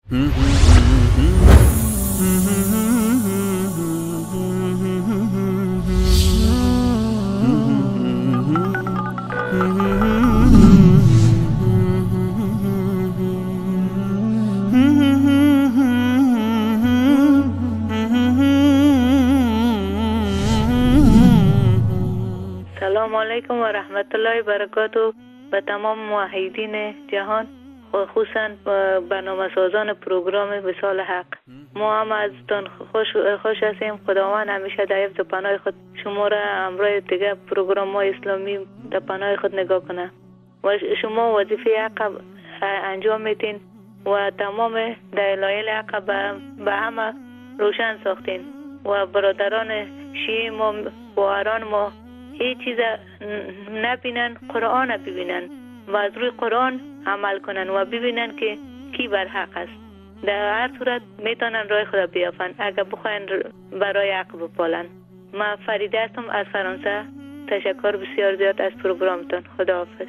سلام علیکم و رحمت الله و برکاته به تمام موحدین جهان، خصوصا برنامه سازان پروگرام وصال حق. ما هم از تان خوش هستیم. خداوند همیشه در حفظ پناه خود شما را همراه دیگه پروگرام های اسلامی در پناه خود نگاه کنه و شما وظیفه حق انجام میتین و تمام دلایل حق به همه روشن ساختین و برادران شیعه ما، خواهران ما هیچ چیز نبینن، قرآن ببینن و از روی قرآن عمل کنن و ببینن که کی بر حق است. در هر صورت میتونن راه خدا بیافن اگر بخواین برای حق بپالن. من فریده هستم از فرانسه. تشکر بسیار زیاد از پروگرامتون. خداحافظ.